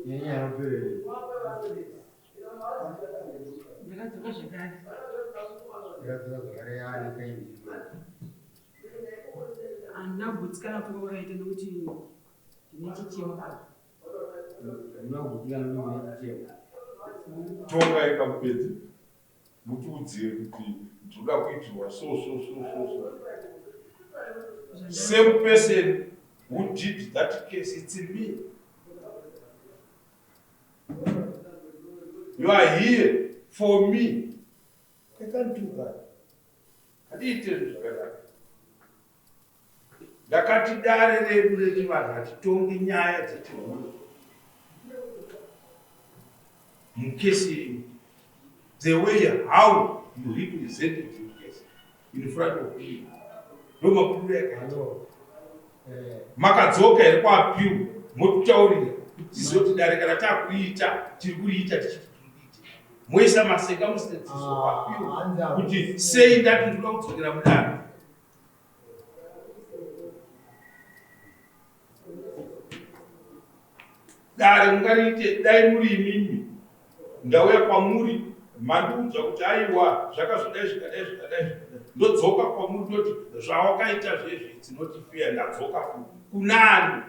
Yenyaya yaperere. Ndakadzoka zvakare. Ndakadzoka zvakare yaane kaindi. Handina kugutsikana kutonga kwakaita nekuti ndine chichemo apa. Handina kugutsikana nekuti ndine chichemo. Tongai kamupedzi mutiudzire kuti ndinoda kuitirwa so so so so so. Same person who did that case, it's me. You are here for me. I can't do that. Handiite zvinhu zvakadaro. Ndakati dare redu rechivanhu hatitongi nyaya dzechihure. Mukesi yenyu, the way how you represented your case in front of me, ndomapindura yakaita. Hello. Eh, Makadzoka here kuappeal motitaurira kuti tizive kuti dare kana takuriita tiri kuriita tichiti tiri kuita moisa macircumstances of appeal hanzi kuti sei ndati ndinoda kudzokera mudare. Dare mungariite dai muri imimi ndauya kwamuri mandiudza kuti aiwa, zvakazodai, zvikadai, zvikadai, zvikadai, ndodzoka kwamuri ndoti zvawakaita zvezvi, it's not fair, ndadzoka kunani?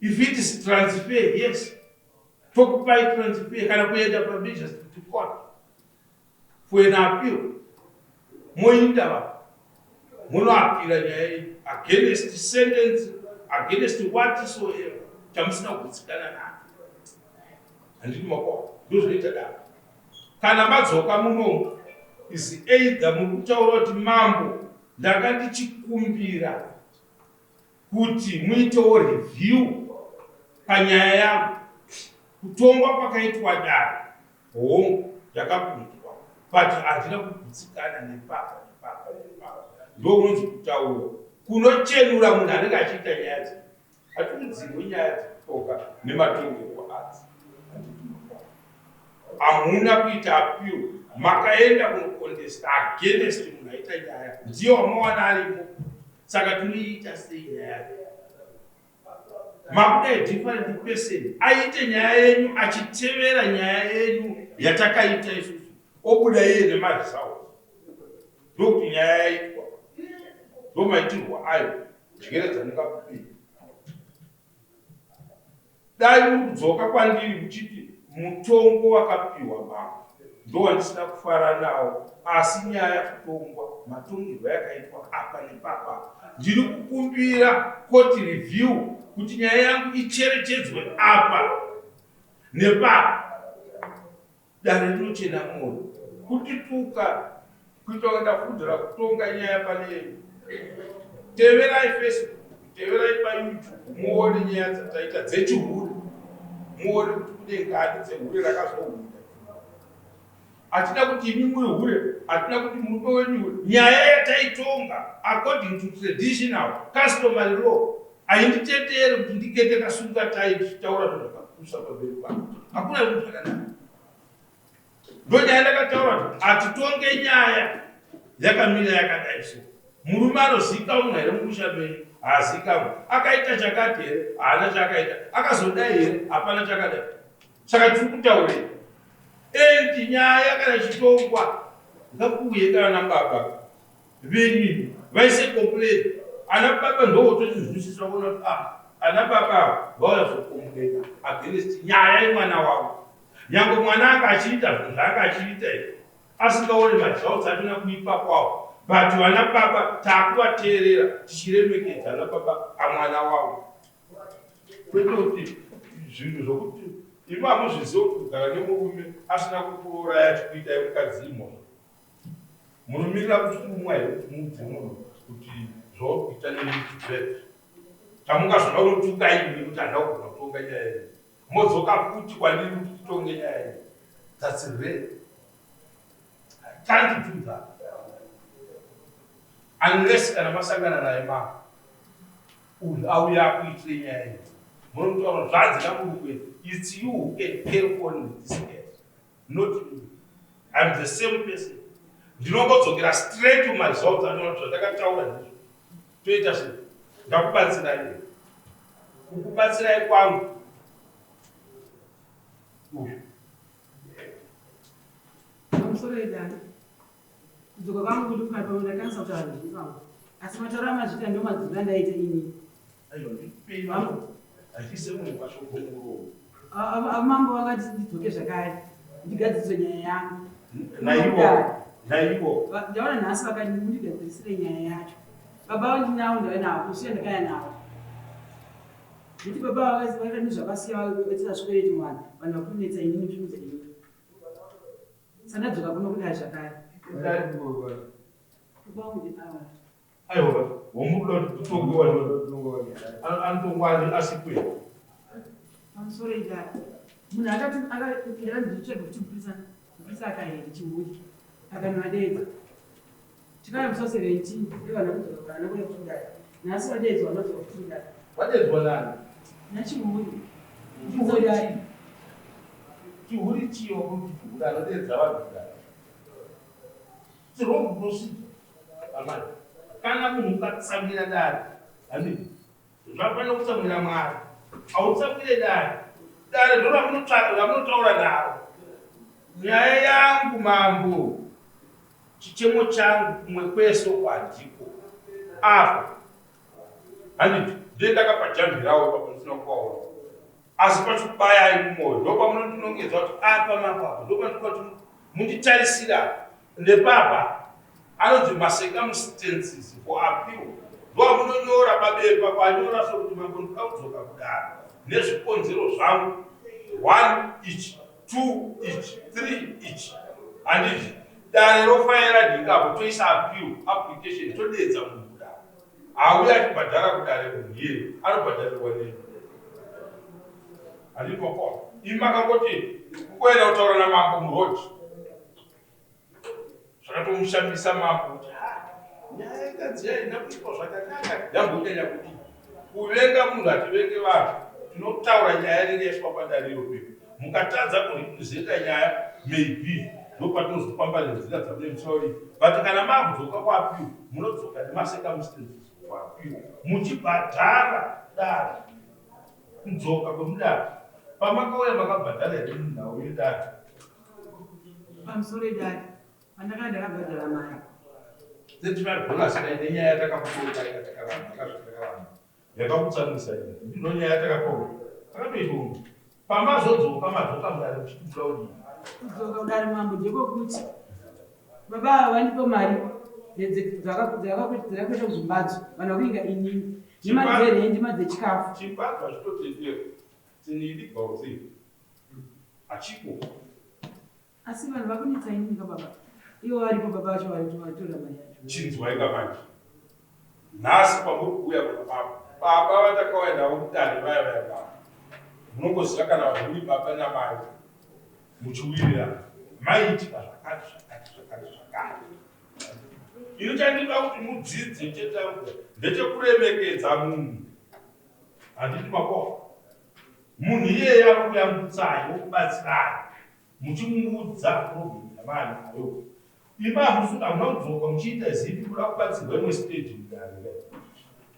If it is transfer, yes, tokupai transfer kana kuenda pamagistrate court for an appeal. Moinda va munoapira nyaya iyi against sentence, against whatsoever chamusina kugutsikana nacho, handiti? Makwa ndozvinoita dare. Kana madzoka munomu is either muri kutaura kuti, "Mambo, ndanga ndichikumbira kuti muitewo review panyaya yangu. Kutongwa kwakaitwa dare, hongu, ndakakunzwa, but handina kugutsikana nepapa, nepapa, nepapa." Ndokunonzi kutaura kunochenura munhu anenge achiita nyaya dzi. Hatiudzirwe nyaya dzekutonga nematongerwo adzi, handiti? Hamuna kuita appeal, makaenda kunocontesta against munhu aita nyaya, ndiye wamawana arimo. Saka tinoiita sei nyaya? Makuda different person aite nyaya yenyu achitevera nyaya yenyu yatakaita isusu, obuda iye nemaresults, ndokuti nyaya yaitwa ndomaitirwo ayo. Njere dzandingakupei, dai muri kudzoka kwandiri muchiti, "Mutongo wakapiwa mambo ndowandisina kufara nawo, asi nyaya kutongwa matongirwo yakaitwa apa nepapa, ndiri kukumbira court review kuti nyaya yangu icherechedzwe apa nepapa," dare rinochena mwoyo. Kutituka kuita kunge ndafudhira kutonga nyaya pane yenyu. Teverai Facebook, teverai paYouTube, muone nyaya dzataita dzechihure, muone kuti kune ngani dzehure rakazohwina. Hatina kuti imi muri hure, hatina kuti murume wenyu hure. Nyaya yataitonga according to traditional customary law hainditetere kuti ndikete kasunga tai ndichitaura zvinhu zvakapusa pamberi pano. Hakuna zvinhu zvakanaka. Ndonyaya ndakataura kuti hatitonge nyaya yakamira yakadai. So murume anozivikanwa here mumusha menyu? Haazivikanwa. Akaita chakati here? Haana chaakaita. Akazodai here? Hapana chakadai. Saka tiri kutaurei? And nyaya kana ichitongwa, ngakuuye kana baba venyu vaise complain. Ana baba ndovotochizwisisa kuona kuti ah, ana baba ava vauya zocomplaina against nyaya yemwana wavo, nyange mwana anga achiita zvinhu zvaanga achiita izvi asingaoni maresults achona kuipa kwawo, but vana baba taakuvateerera tichiremekedza ana baba amwana wavo, kwete kuti zvinhu zvokuti imi hamuzvizivi kuti kugara nemurume asina kukurorai achikuitai mukadzi imhosva. Munomirira kusumwa here kuti muudze munhu kuti zvauri kuita nemiet chamungazoda kunotuka imi kuti handina kugona kutonga nyaya iyi, modzoka futi kwandiri kuti titonge nyaya iyi? That's rare. I can't do that unless kana masangana naye mama uyu auya akuitire nyaya iyi, munomutaura zvanzi namurukwe. It's you who can carry on with this case, not me. I'm the same person. Ndinongodzokera straight to my results anoona kuti zvatakataura ndizvo. Toita sei? Ndakubatsirai. Kukubatsirai kwangu uyu. Pamusoro yedare, kudzoka kwangu kuti kukati pamwe ndakanisa kutaura zvinhu asi matauro amazvita ndo madziro andaita ini. Aiwa, ndipei mambo. Handise munhu mashoko muromo. Mambo vakati ndidzoke zvakare ndigadzirise nyaya yangu. Naivo, naivo. Ndaona nhasi vakati mundigadzirisire nyaya yacho. Baba vandinawo ndave navo, kusiya ndakaya navo. Nekuti baba vakati zvakasiya vaitira zvikwereti muvanhu, vanhu vakunetsa inini kushungudza inini. Sandadzoka kuno kudai zvakare. Baba vangu ndi ava. Aiwa, womuda kuti titongwe wani. Anotongwa ari asikwe. Pamusoro idare. Munhu akati ndakanditsvaga kuti mupurisa mupurisa akaenda chihuri akanovadeedza. Tikauya musi wa 17 ndovana kudzoka vana kuya kudare. Nhasi vadeedzwa vanodzoka futi kudare. Vadeedzwa nani? Nachihuri. Chihuri chii? Chihuri chii wakuti chihuri anodeedza vanhu kudare? It's wrong procedure. Amai. Kana munhu ukatsamwira dare, handiti? Zvafanira kutsamwira Mwari. Hautsamwire dare. Dare ndo ramunotaura naro. Nyaya yangu mambo, chichemo changu kumwe kwese uko handiko. Apa handiti ndiye ndakapajambirawo ipapo ndisina kupaona. Asi pachikubayai mumwoyo ndopamunondinongedza kuti apa mambo apa ndopandikuda kuti munditarisira nepapa anonzi macircumstances for appeal ndoamunonyora pabepa kwanyora sokuti mambo ndikuda kudzoka kudaro nezvikonzero zvangu 1 ichi 2 ichi 3 ichi handiti dare rofaira nhingapo toisa appeal application todeedza munhu kudaro hauya achibhadhara kudare munhu iyeye anobhadharirwa nei handiti makona imi makangoti kuenda kutaura namambo muroad zvakatomushamisa mambo kuti nyaya yakadzi haina kuitwa zvakanaka yambonyanya kudii kuvenga munhu hativenge vanhu tinotaura nyaya inenge yaiswa padariro pepo mukatadza kurepresenta nyaya maybe ndopatinozofamba nenzira dzamune muchauriri but kana maakudzoka kuappeal munodzoka nemacircumstances kuappeal muchibhadhara dare kudzoka kwemudare pamakauya makabhadhara here munhau yedare Pamusoro idare. Pandakanga ndakabhadhara mari. $35 nenyaya yatakakutonga yatakaramba akazvatakaramba yakakutsamwisa ine ndino nyaya yatakatonga akatoitonga pamazodzoka madzoka mudare muchiti muda kudii Kudzoka kudare mambo ndekwokuti baba ava vandipo mari dzakakwesha kuzvimbadzo vanhu vakuinga inini nemari dzerendi mari dzechikafu chimbadzo hachitotenderwa it's an illegal thing hachiko asi vanhu vakunetsa inini ka baba ivo varipo baba vacho vatora mari yacho Chinzwai kamanje nhasi pamuri kuuya kuna baba baba vatakauya navo mudare vaya vaya baba munongoziva kana vanhu muri baba namai muchiwirirana maiitika zvakati zvakati zvakati zvakati ini chandinoda kuti mudzidze chetangu ndechekuremekedza munhu handiti makoa munhu iyeye anokuyambutsai wokubatsirai muchimuudza problem yamaanayo imi hamusi hamuna kudzoka muchiita zipi kuda kubatsirwa imwe stage mudare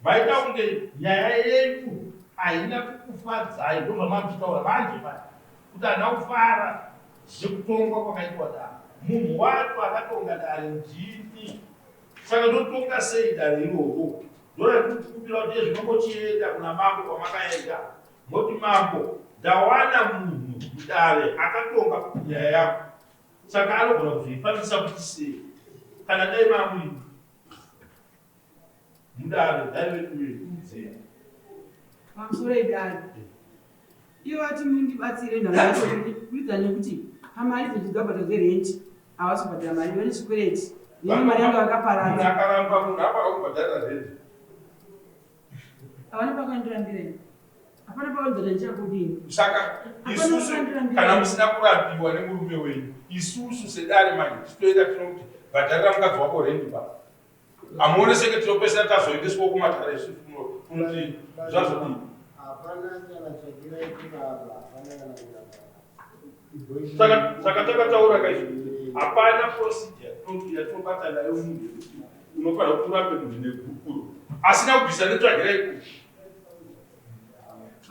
maita kunge nyaya yenyu haina kukufadzai ndozvamamuchitaura manje manje kuti handina kufara nekutongwa kwakaitwa dare munhu wacho akatonga dare ndini saka ndotonga sei dare iroro ndoratikukumbira kuti ezvinongochienda kuna mambo kwamakaenda moti mambo ndawana munhu mudare akatonga nyaya yako saka anogona kuzoifambisa kuti sei kana dai mamuini mudare dai veduwe kuudzei Pamusoro idare ivo vati mundibatsire nhau yacho kuridza nekuti pamari dzechidzabhadhara dzerenti havasi kubhadhara mari vane chikwereti nene mari yangu munhu vakaparadza akaramba munhu apaka kubhadhara rendi havana pakandirambira hapana pakanzora ndichakudini Saka isusu kana musina kurambiwa nemurume wenyu isusu sedare manje titoenda tinokuti bhadharira mukadzi wako rendi pa hamuone senge tinopesera tazoendeswa kumatare isusu kunoti zvazodii Hapana kana tsvakirai kurapa, hapana kana kurapa. Saka takataura kaizvo hapana procedure yatinobata nayo munhu yekuti unofanira kuti urape munhu negupuro asina kubvisa netsvagirai kupi.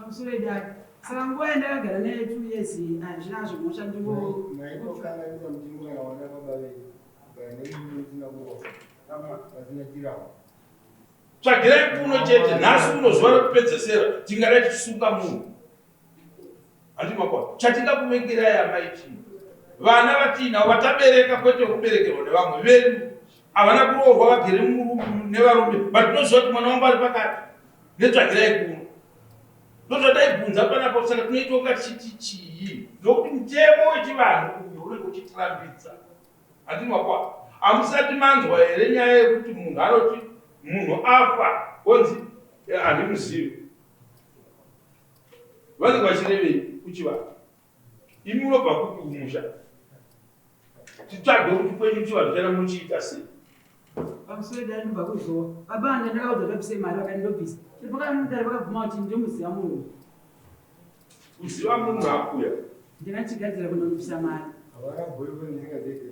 Pamusoro idai. Saka nguva yandakagara naye 2 years hazvina zvomhosva ndingo. Maitokanganisa mutengo kana wana baba venyu kugara nemurume usina kuroora, vasina chirahwa. Tsvagirai kuno chete. Nhasi uno zuva rekupedzesera tingadai tichisunga munhu, handiti makwa? Chatingakuvengerai amai chii? Vana vatiinavo vatabereka, kwete kuberekerwa nevamwe vedu, havana kuroorwa, vagere nevarume, but tinoziva kuti mwana wangu ari pakati netsvagirai kuno. Ndozvataibvunza panapa. Saka tinoita kunga tichiti chii? Nokuti mutemo wechivanhu uyu unenge uchitirambidza, handiti makwa? Hamusati manzwa here nyaya yekuti munhu anoti munhu afa onzi handimuzivi? Vanenge vachirevei kuchivanhu? Imi unobva kupi kumusha? Titsvage kuti kwenyu chivanhu chana muchiita sei. Pamusoro idai, ndobva kuzowa. Baba vanga ndakaudza kuti vabvise mari, vakati ndobvisa. Chero pakamudare vakabvuma kuti ndomuziva munhu. Kuziva munhu akuya. Ndinachigadzira kunobvisa mari. Havana boyfriend isingazivi.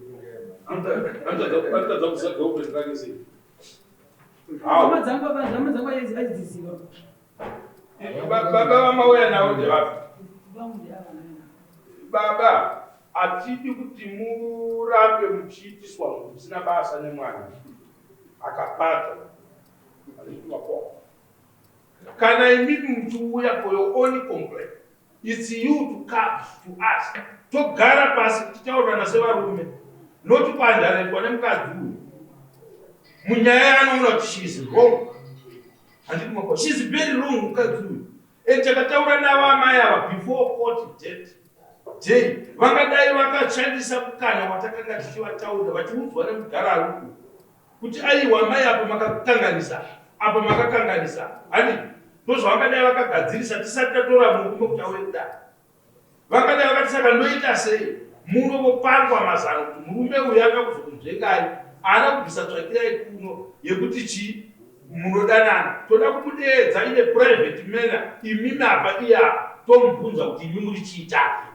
Anotadza kuziva girlfriend rake sei? Hama dzangu, baba, hama dzangu aidziziva. Baba vamauya navo ndevapi? Vangu ndeava nana. Baba, hatidi kuti murambe muchiitiswa zvinhu zvisina basa nemwana akapata, handiti makwa? Kana imimi muchiuya for your own complaint, it's you to come to us, togara pasi tichitaurirana sevarume, noti kwandaretwa nemukadzi uyu munyaya yaanoona kuti she is wrong, handiti makwa? She is very wrong mukadzi uyu. And takataura navo amai ava before court date day, vangadai vakashandisa mukana watakanga tichivataurira, vachiudzwa nemudhara ari uku kuti aiwa mai, apa makakanganisa, apa makakanganisa, hani? Ndozvavangadai vakagadzirisa tisati tatora murume kuti auye kudai. Vangadai vakati, saka ndoita sei? Muno vopangwa mazano kuti murume uyu anga kuzokunzvengai, haana kubvisa tsvakirai kuno yekuti chii, munodanana. Toda kumudeedza ine private manner, imimi apa, iye apa, tomubvunza kuti imi muri chii chake,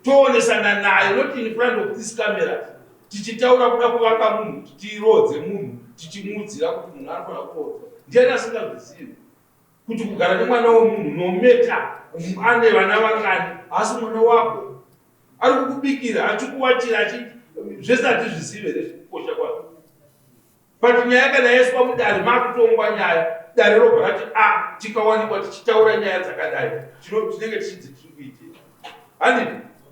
toonesana naye, not in front of this camera tichitaura kuda kuvaka munhu, kuti tirodze munhu, tichimuudzira kuti munhu anofanira kurodzwa. Ndiani asingazvizivi kuti kugara nemwana wemunhu, no matter ane vana vangani, haasi mwana wako? Ari kukubikira, achikuwachira, achi zvese, hatizvizive here kukosha kwazvo? But nyaya kana yaiswa mudare, makutongwa nyaya, dare robva rati a tikawanikwa tichitaura nyaya dzakadai, tinenge tichidzi tiri kuitei, handiti?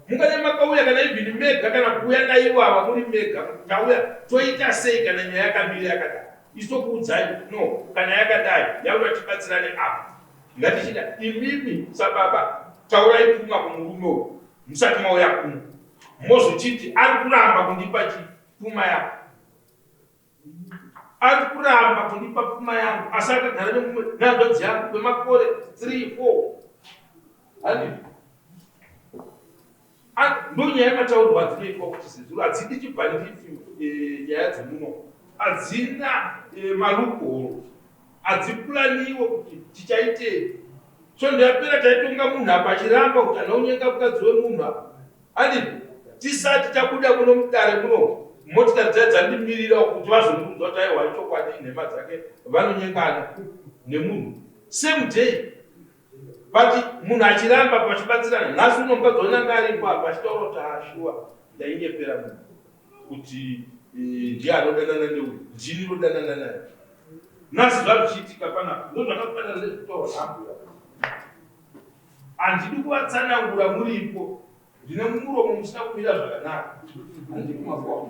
Mungadai makauya kana even mega, kana kuuya naivo ava muri mega, tauya toita sei kana nyaya yakamira yakadai? Isokuudzai kuti no, kana yakadai yakuda tibatsirane apa, ngatichida imimi sababa taurai pfuma kumurume uyu musati mauya kuno, mozochiti ari kuramba kundipa pfuma yako, ari kuramba kundipa pfuma yangu, asi akagara nemumwe nehanzvadzi yangu kwemakore 3 4, handiti? Ndo nyaya yemataurwa adzinoitwa kuti sezuro hadzidi chibhanditi. Nyaya dzemuno hadzina maloophole, hadzipulaniwe kuti tichaitei. Svondo yapera taitonga munhu apa achiramba kuti anaunyenga mukadzi wemunhu apa, handiti? Tisati tabuda kuno mudare muno, motikari dzai dzandimirira kuti vazondiudza kuti aiwa, ichokwadi, nhema dzake, vanonyengana nemunhu same day, but munhu achiramba pachibatsirana. Nhasi uno mukadzi wananga aripo apa achitaura kuti ashuwa ndainyepera munhu kuti ndiye anodanana neuyu, ndini ndodanana naye. Nhasi zvazvichiitika panapa, ndo zvakafanana nezvekutaura nambuya. Handidi kuvatsanangura muripo, ndine muromo musina kumira zvakanaka, handidi kumakuwa,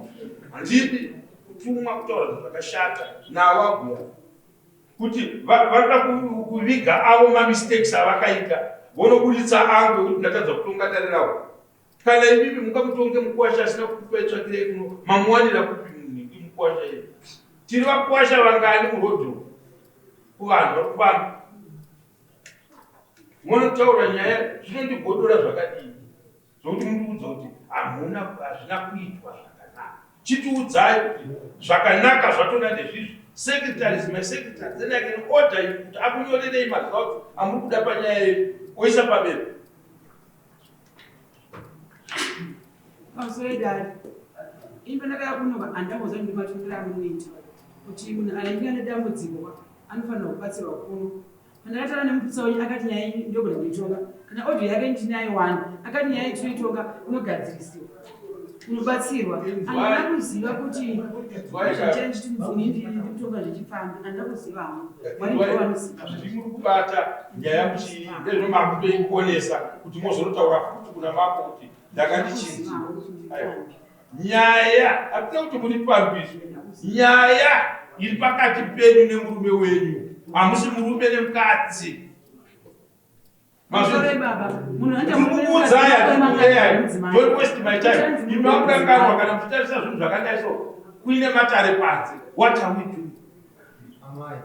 handidi kutumwa kutaura zvinhu zvakashata navo abuya kuti vanoda kuviga avo mamistakes avakaita, vonobuditsa angu ekuti ndatadza kutonga dare ravo. Kana imimi mungamutonge mukuwasha asina kukupai tsvakirei kuno, mamuwanira kupi munhu mukuwasha iye? Tiri vakuwasha vangani murodhi kuvanhu vari kufamba? Munotaura nyaya zvinondigodora zvakadii zvokuti mundiudza kuti hamuna, hazvina kuitwa zvakanaka? Chitiudzai kuti zvakanaka zvatoda ndezvizvi. Secretary is my secretary, then I can order you kuti akunyorerei maresults amuri kuda panyaya yedu, oisa pabero. Pamusoro idare, ini pandakauya kuno handamboziva kuti ndimatongero amunoita, kuti munhu anenge ane dambudziko anofanira kubatsirwa kuno. Pandakataura nemupurisa wenyu akati nyaya iyi ndogona kuitonga. Kana audio yake ndinayo wani. Akati nyaya iyi tinoitonga unogadzirisiwa. Unobatsirwa. Handina kuziva kuti ndikutonga zvechipfambi. Handina kuziva hangu. Mwari ndivo vanoziva. Zviri muri kubata nyaya muchii ndezvo makutoikonesa kuti mozonotaura futi kuna mambo kuti ndakandichinzi. Aiwa. Nyaya hatina kuti muri pambiso. Nyaya iri pakati penyu nemurume wenyu. Hamusi murume nemukadzi. Mazvikukuudzai don't waste my time. Imi makurangarwa kana muchitarisa zvinhu zvakadai so kuine matare panze. What are we doing? Amai,